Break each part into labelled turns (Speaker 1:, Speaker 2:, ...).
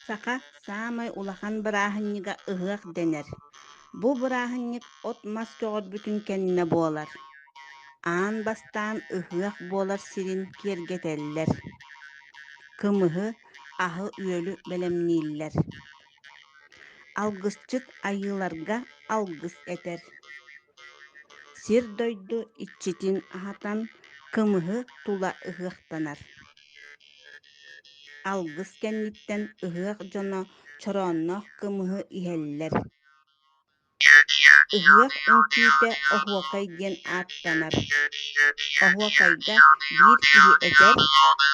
Speaker 1: Саха саамай улахан бырааһынньыга ыһыах дэнэр. Бу бырааһынньык от-мас көҕөрбүтүн кэннэ буолар. Аан бастаан ыһыах буолар сирин киэргэтэллэр, кымыһы, аһы-үөлү бэлэмнииллэр. Алгысчыт айыыларга алгыс этэр. Сир-дойду иччитин аһатан кымыһы тула ыһыахтанар. Алгыс кэнниттэн ыһыах дьоно чороонноох кымыһы иһэллэр. Ыһыах үҥкүүтэ оһуокай диэн ааттанар. Оһуокайга биир киһи этэр,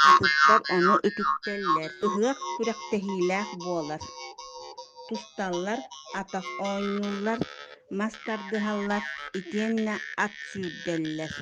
Speaker 1: атыттар ону үтүктэллэр. Ыһыах күрэхтэһиилээх буолар. Тусталлар, атах оонньууллар, мас тардыһаллар итиэннэ ат сүүрдэллэр.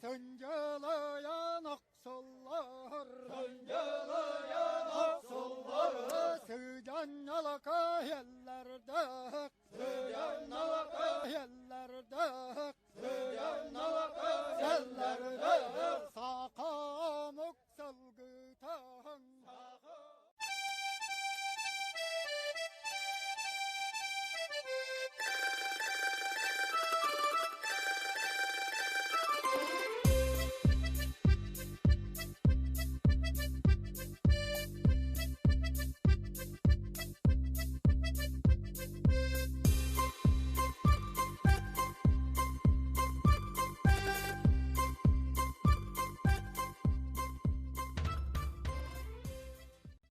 Speaker 2: Сындьалайан охсуллар.